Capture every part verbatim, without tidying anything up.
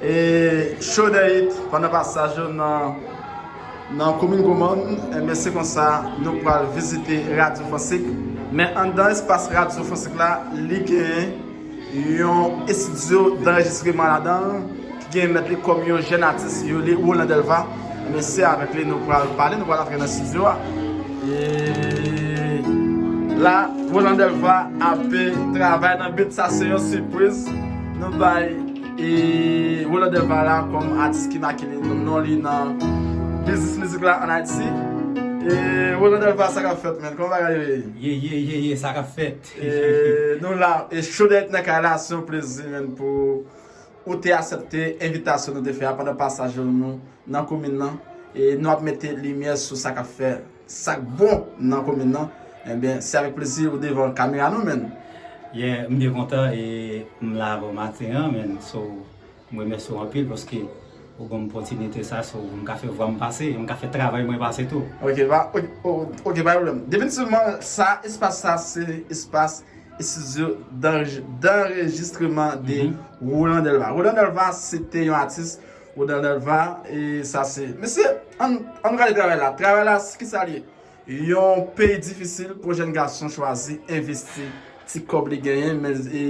E Show the Hit, pandan pasaj yo nan, nan komin Gwo Mòn, enben se konsa nou pral vizite Radyo Fonsik. Men anndan espas Radyo Fonsik la, li genyen yon estidyo danrejistreman ladan l, ki gen mèt li kòm yon jèn atis, yo li Roland Delva. Men se avèk li nou pral pale, nou pral antre nan estidyo a. E la, Roland Delva ap travay nan beat sa, se yon sipriz. Nou bay e Roland Delva la kòm atis ki make li, non li nan biznis mizik la ann Ayiti. E Roland Delva, sa k ap fèt, menn? Kòman bagay yo ye? Ye, ye, ye, ye, sa k ap fèt? E nou la, e Show the Hit nan kay la, se yon plezi, menn, pou ou te aksepte envitasyon nou te fè a pandan pasaj nou nan komin nan. E nou ap mete limyè sou sa k ap fè, sa k bon nan komin nan. Enben, se avèk plezi ou devan kamera nou, menn. Yeah, m byen kontan e m la avè w maten an, menn. So, m remèsye w anpil paske ou ban m opòtinite sa, so m ka fè vwa m pase, m ka fè travay mwen pase tou. Ok, pa, ok, o- ok, pa pwoblèm. Definitivman, sa, espas sa, se espas estidyo danrejistreman de Roland Delva. Roland Delva, se te yon atis. Roland Delva, e sa se. Mesye, ann, ann gade travay la. Travay la, ki sa l ye? Yon peyi difisil pou jèn gason chwazi envesti ti kòb li genyen, men e,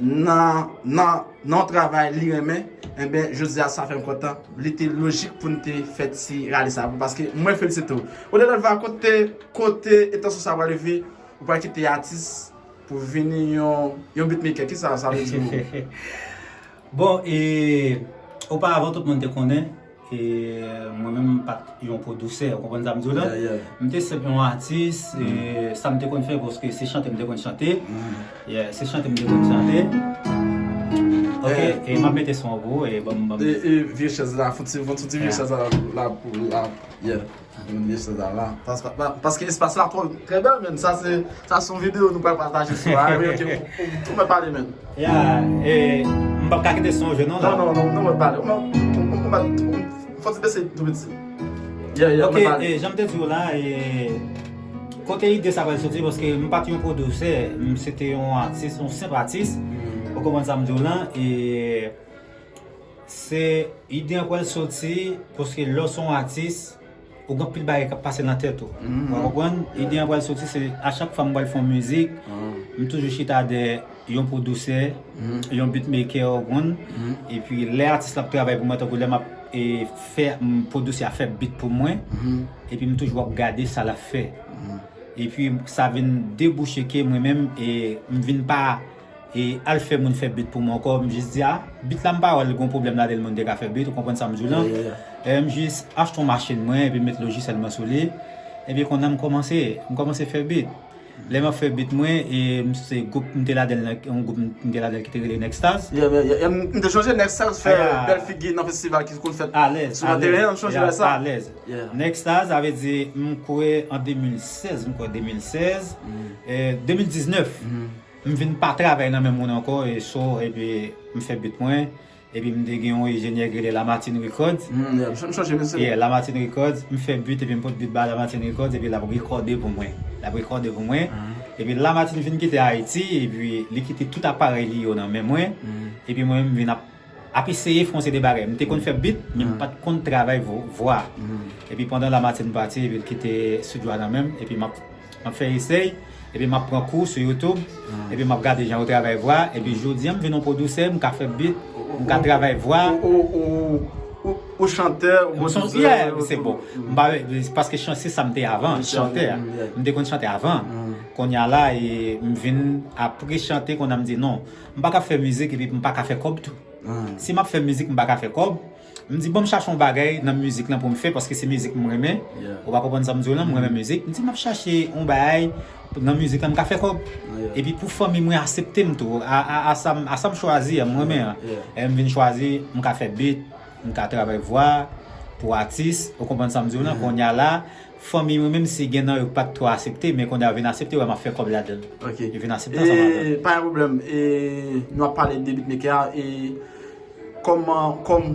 nan, nan, nan yon travay li renmen, enben, jodi a sa fè m kontan. Li te lojik pou n te fè ti rale sa pou, paske mwen felisite w. Roland Delva, kote, kote etansyon sa pral leve, ou pral kite atis pou vini yon, yon beatmaker. Kisa sa vle di pou ou? Bon, e, oparavan tout moun te konnen, e, mwen menm m pa t yon pwodisè, ou konprann sa m di w la? Yeah, yeah. M te senp yon atis, e, sa m te konn fè, paske se chante m te konn chante. Yeah, se chante m te konn chante. Ok, e m ap mete son pou ou, e ban m, ban m. E, e vye chèz la, fon ti, fon ti vye chèz la, la, la, yeah. Moun vye chèz la, la. Pas- pa- pa- Paske espas la twò trè bèl, menn. Sa se, sa se yon videyo nou pral pataje sou la. Wi, ok, ou- ou- ou mèt pale, menn. Ya, e, m p ap ka kite son jwe non la. Non, non, non, nou mèt pale. Ou mèt, ou- ou- ou mèt, ou- fò ti bese tou piti. Yeah, yeah, ou mèt pale. Ok, e, jan m te di w la, e, kote ide sa pral soti, paske m pa t yon pwodisè, m se te yon atis, yon senp atis. Ou konprann sa m di w lan, e, se ide an pral soti, paske lè w se yon atis, ou gen anpil bagay k ap pase nan tèt ou. Ou konprann? Ide an pral soti, se a chak fwa m pral fè yon mizik, m toujou chita dèyè yon pwodisè, yon beatmaker, ou konprann? Epi lè atis la ap travay pou mwen, tankou lè m ap, e, fè, m, pwodisè a fè beat pou mwen, epi m toujou ap gade sa l ap fè. Epi sa vin debouche ke mwen menm, e, m vin pa e al fè moun fè beat pou mwen ankò, m jis di, a, beat la m pa wè l gen pwoblèm ladan l, moun te ka fè beat, ou konprann sa m di w lan? Yeah, yeah, yeah. E m jis achte yon machin mwen, epi m met lojisyèl mwen sou li, epi kounye a m kòmanse, m kòmanse fè beat. Lè m ap fè beat mwen, e m se gwoup m te ladan l, yon gwoup m te ladan l ki te rele Nextaz. Yeah, yeah, yeah. M, m te chonje Nextaz fè bèl figi nan festival ki konn fèt sou Manteren, m chonje wè sa. Alèz. Yeah. Nextaz, sa vle di, m kwè an de mil sèz, m kwè de mil sèz, e, de mil diznèf. M vin pa travay nan menm moun ankò, e so, epi m fè beat mwen, epi m te gen yon enjenyè ki rele Lamartine Records. Yeah, Lamartine Records, m fè beat, epi m pote beat ba Lamartine Records, epi l ap rekòde pou mwen. L ap rekòde pou mwen. Epi Lamartine vin kite Ayiti, epi li kite tout aparèy li yo nan men mwen, epi mwen, m vin ap ap eseye fè yon seri de bagay. M te konn fè beat, men m pa t konn travay vo- vwa. Epi pandan Lamartine pati, epi l kite estidyo a nan men m, epi m ap, m ap fè esèy, epi m ap pran kou sou YouTube, epi m ap gade jan yo travay vwa, epi jodi a m vin yon pwodisè, m ka fè beat, m ka travay vwa. Ou, ou, ou, ou, ou chantè, ou pwodisè, yeah, ou se bon. M pa, paske chan- se sa m te avan, chantè. M te konn chante avan. Kounye a la, e m vin apre chante, kounye a m di non, m pa ka fè mizik epi m pa ka fè kòb tou. Si m ap fè mizik, m pa ka fè kòb. M di, bon, m chache yon bagay nan mizik lan pou m fè, paske se mizik m renmen. Ou pa konprann sa m di w lan, m renmen mizik. M di, m ap chache yon bagay nan mizik lan, m ka fè kòb. Epi pou fanmi mwen aksepte m tou, a, a, a sa m, a sa m chwazi a, m renmen an. E m vin chwazi, m ka fè beat, m ka travay vwa pou atis, ou konprann sa m di w lan, kounye a la, fanmi mwen, menm si gen nan yo pa t twò aksepte, men kounye a yo vin aksepte, wè m ap fè kòb ladan l. Yo vin aksepte ansanm avè m. E, pa gen pwoblèm. E, nou ap pale de beatmaker a, e, kòman, kòm,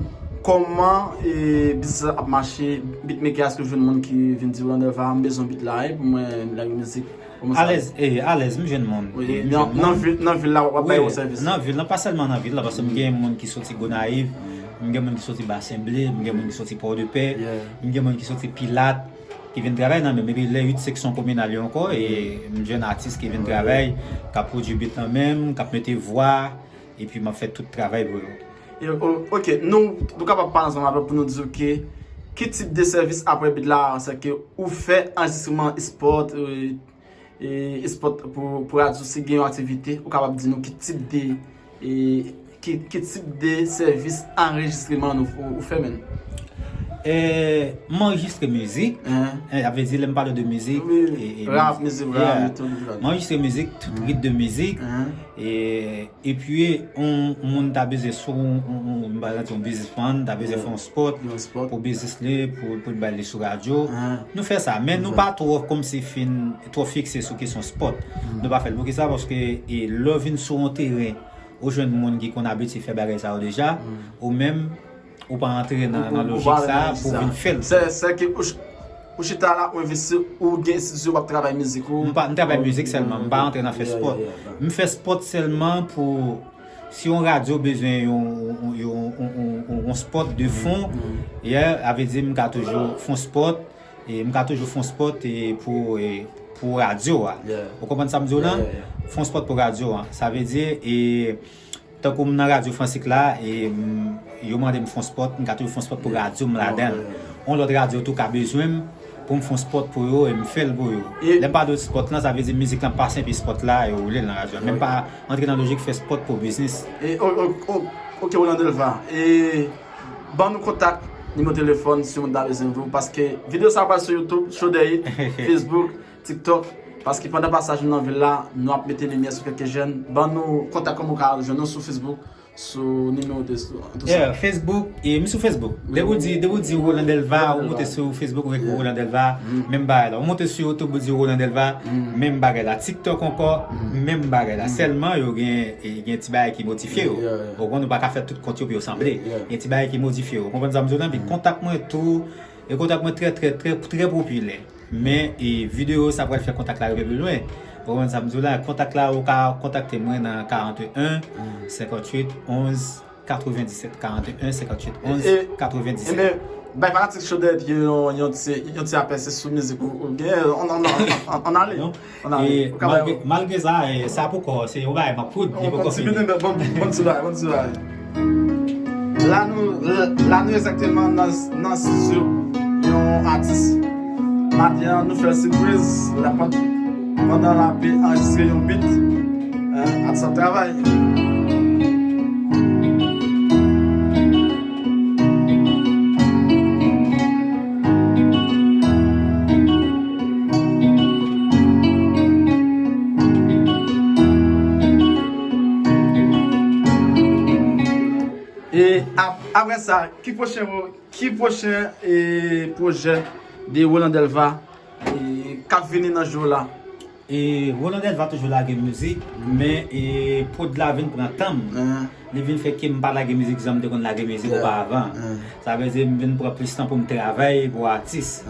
kòman, e, biznis la ap mache, beatmaker, èske w jwenn moun ki vin di w, Randolph, a, m bezwen beat la, e, pou mwen lage mizik, Alèz, eh, alèz, m jwenn moun. Wi, nan vil, nan vil la, w ap bay yo sèvis. Nan vil lan, pa sèlman nan vil la, paske m gen moun ki soti Gonayiv, m gen moun ki soti Basen Ble, m gen moun ki soti Pòdepè, m gen moun ki soti Pilat, ki vin travay nan men m. Epi lè uit seksyon kominal yo ankò, e m jwenn atis ki vin travay, k ap pwodui beat nan men m, k ap mete vwa, epi m ap fè tout travay pou yo. E, o-, ok, nou, nou kapab pale ansanm avè w pou nou di w ke ki tip de sèvis apre beat la, sèke ou fè anrejistreman spot, e, e, spot pou, pou radyo, si gen yon aktivite, ou kapab di nou ki tip de, e, ki, ki tip de sèvis anrejistreman nou, ou, ou fè menm? E, m anrejistre mizik. Sa vle di, lè m pale de mizik, rap, mizik rap, m anrejistre mizik, tout rit de mizik. E, epi, yon moun ta bezwen sou, yon, yon, yon, yon biznismann, ta bezwen fè yon spot pou biznis li, pou, pou l bay li sou radyo. Nou fè sa, men nou pa twò kòmsi fin, twò fikse sou kesyon spot. Nou pa fè l. Poukisa? Paske, e, lè w vin sou yon teren, ou jwenn moun ki konn abitye fè bagay sa yo deja, ou menm, ou pa antre nan, nan lojik sa pou vin fè l. Sè, sè ke ou ch-, ou chita la, ou envesti, ou gen estidyo, w ap travay mizik ou. M pa, m travay mizik sèlman, m pa antre nan fè spot. M fè spot sèlman pou, si yon radyo bezwen yon, yon, yon, yon, yon, yon spot de fon, yeah, sa vle di m ka toujou fè yon spot, e m ka toujou fè yon spot, e pou, e pou radyo a. Ou konprann sa m di w lan? Fè yon spot pou radyo a. Sa vle di, e, tankou m nan radyo Fransik la, e m, yo mande m fè yon spot, m ka toujou fè yon spot pou radyo m ladan l. Yon lòt radyo tou ka bezwen m pou m fè yon spot pou yo, e m fè l pou yo. Lè m pale de spot lan, sa vle di mizik lan pase epi spot la, yo woule l nan radyo a. Men m pa antre nan lojik fè spot pou biznis. E, o-, o-, o-, ok, Roland Delva. E, ban nou kontak, nimewo telefòn, si moun ta bezwen w, paske videyo sa pral sou YouTube, Show Dèyit, Facebook, TikTok, paske pandan pasaj nou nan vil la, nou ap mete limyè sou kèlke jèn. Ban nou kontak, kòman w ka jwenn nou sou Facebook, sou nimewo de sou, tout sa. Yeah, Facebook, e m sou Facebook. Depi w di, depi w di Roland Delva, ou monte sou Facebook, ou ekri Roland Delva, menm bagay la. Ou monte sou YouTube, ou di Roland Delva, menm bagay la. TikTok ankò, menm bagay la. Sèlman, yo gen, e, gen ti bagay ki modifye yo. Ou konprann, ou pa ka fè tout kont yo pou yo sanble. Gen ti bagay ki modifye yo. Ou konprann sa m di w lan? Epi kontak mwen tou, e kontak mwen trè, trè, trè, trè popilè. Men, e, videyo sa pral fè kontak la rive pi lwen. Ou konprann sa m di w la? Kontak la, ou ka kontakte mwen nan karant e en, senkant uit, onz, katrevenndisèt, karant e en, senkant uit, onz, katrevenndisèt. Ebyen, bay fanatik Show Dèyit yon, yon ti, yon ti apèsi sou mizik ou, ou gen, on, on, on, on, on ale. Non. E, malgre, malgre sa, e, sa poko, se yon bagay m ap pwoud, li poko fini. Bon, bon, bon ti bagay, bon ti bagay. La nou, la nou egzakteman nan, nan estidyo yon atis. Maten an, nou fè l sipriz, la, pandan l ap anrejistre yon beat, atis ap travay. E ap-, apre sa, ki pwochen, ki pwochen, e, pwojè de Roland Delva, e, k ap vini nan jou la? E, Roland Delva toujou lage mizik, men, e, pwod la vin pran tan m. Li vin fè ke m pa lage mizik jan m te konn lage mizik oparavan. Sa vle di m vin pran plis tan pou m travay pou atis.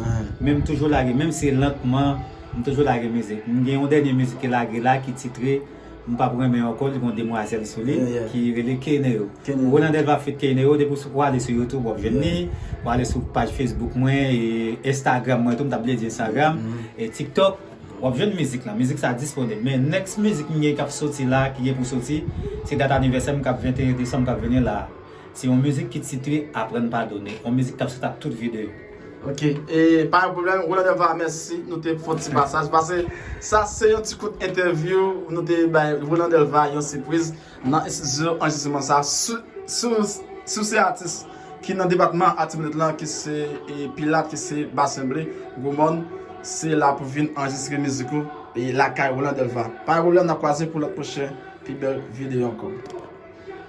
Men m toujou lage, menm si lantman, m toujou lage mizik. M gen yon dènye mizik ki lage la ki titre M p ap renmen ankò, li gen yon demwazèl sou li ki rele Keneo. Roland Delva feat Keneo, depi w ale sou YouTube, w ap jwenn li. W ale sou paj Facebook mwen, e Instagram mwen tou, m t ap bliye di Instagram, e TikTok, w ap jwenn mizik lan. Mizik sa disponib. Men next mizik m gen k ap soti la, ki gen pou soti, se dat anivèsè m k ap venteyen desanm k ap vini la. Se yon mizik ki titre Aprann Padone. Yon mizik k ap sot ak tout videyo. Ok. E pa gen pwoblèm, Roland Delva, mèsi. Nou te fè yon ti pasaj. Pase, sa se yon ti kout entèvyou. Nou te bay Roland Delva yon sipriz nan estidyo anrejistreman sa. Si, si, si w se atis ki nan depatman Atibonit lan, ki se, e, Pilat, ki se Basen Ble, Gwomòn, se la pou vin anrejistre mizik ou, e, lakay Roland Delva. Pa gen pwoblèm, n ap kwaze pou lòt pwochen pi bèl videyo ankò.